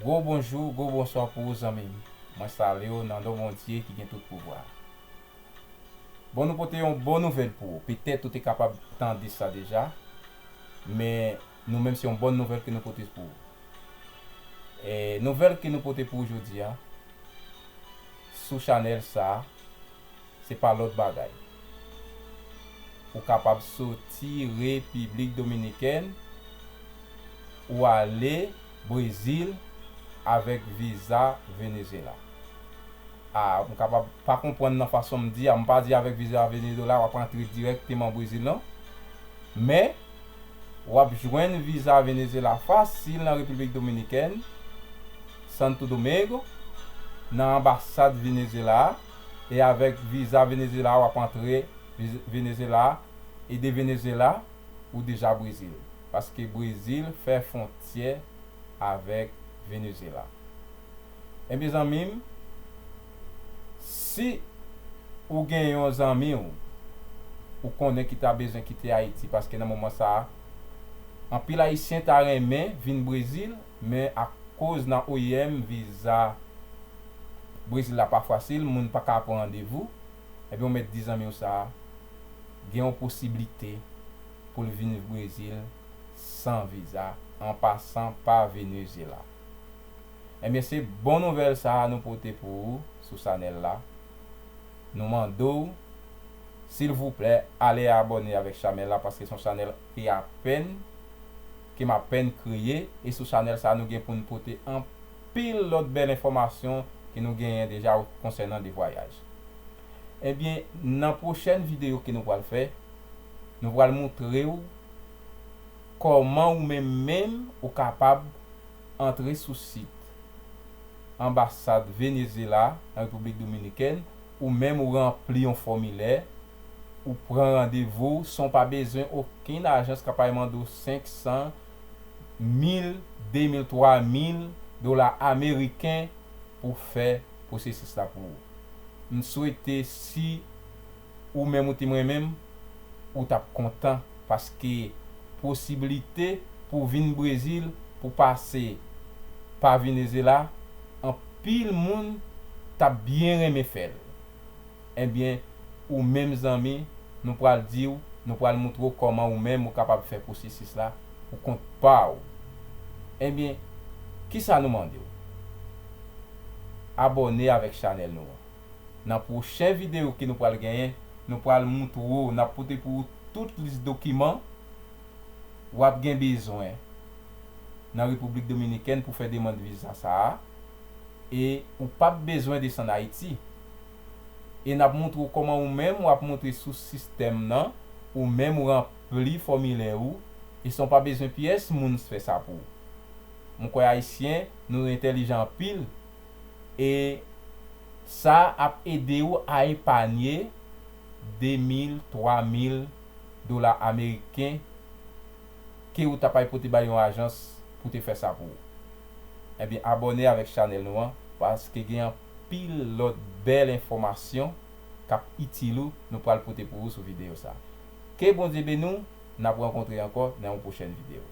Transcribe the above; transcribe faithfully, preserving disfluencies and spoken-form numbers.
Gwo bonjou, gwo bonswa pou ou, zanmi m. Mwen salye w nan non Bondye ki gen tout pouvwa. Bon, nou pote yon bon nouvèl pou ou. Petèt ou te kapab tande sa deja, men nou menm se yon bon nouvèl ke nou pote pou ou. E nouvèl ke nou pote pou ou jodi a, sou chanèl sa a, se pa lòt bagay. Ou kapab soti Repiblik Dominikèn, ou ale Brezil avèk viza Venezuela. A, m kapab pa konprann nan fason m di a, m pa di avèk viza Venezuela w ap antre dirèkteman Brezil non. Men, w ap jwenn viza Venezuela fasil nan Repiblik Dominikèn, Santo Domingo, nan anbasad Venezuela a, e avèk viza Venezuela a w ap antre Vez-, Venezuela a, e de Venezuela ou deja Brezil, paske Brezil fè fwontyè avèk Venezuela. Ebyen, zanmi m, si ou gen yon zanmi w, ou konnen ki ta bezwen kite Ayiti, paske nan moman sa a, anpil Ayisyen ta renmen vin Brezil, men akoz nan O I M, viza Brezil la pa fasil, moun pa ka pran randevou, ebyen, ou mèt di zanmi w sa a, gen yon posiblite pou l vin Brezil san viza, an pasan pa Venezuela. Ebyen, se bon nouvèl sa a nou pote pou ou sou chanèl la. Nou mande w, silvouplè, ale abòne avèk chanèl la, paske se yon chanèl ki apèn, ke m apèn kreye, e sou chanèl sa a, nou gen pou n pote anpil lòt bèl enfòmasyon ke nou genyen deja konsènan de vwayaj. Ebyen, nan pwochèn videyo ke nou pral fè, nou pral montre w kòman ou menm menm ou kapab antre sou sit anbasad Venezuela nan Repiblik Dominikèn, ou menm ou ranpli yon fòmilè, ou pran randevou san w pa bezwen okenn ajans k ap al mande w senk san, mil, de mil, twa mil dola ameriken pou fè pwosesis la pou ou. M swete si ou menm ou te mwen menm, ou t ap kontan, paske posiblite pou vin Brezil, pou pase pa Venezuela, anpil moun t ap byen renmen fè l. Ebyen, ou menm zanmi, nou pral di w, nou pral montre w kòman ou menm ou kapab fè pwosesis la pou kont pa w. Ebyen, kisa nou mande w? Abòne avèk chanèl nou an. Nan pwochen videyo ke nou pral genyen, nou pral montre w, n ap pote pou ou tout lis dokiman w ap gen bezwen nan Repiblik Dominikèn pou fè demann viza sa a, e ou p ap bezwen desann Ayiti. E n ap montre w kòman ou menm w ap montre sou sistèm nan, ou menm ou ranpli fòmilè ou, e san w pa bezwen pyès moun fè sa pou ou. Mwen kwè Ayisyen, nou entèlijan anpil, e sa ap ede w a epanye de mil, twa mil dola ameriken ke ou t ap al pote bay yon ajans pou te fè sa pou ou. Ebyen, abòne avèk chanèl nou an, paske gen anpil lòt bèl enfòmasyon k ap itil ou nou pral pote pou ou sou videyo sa a. Ke Bondye beni w, n ap rankontre ankò nan yon pwochèn videyo.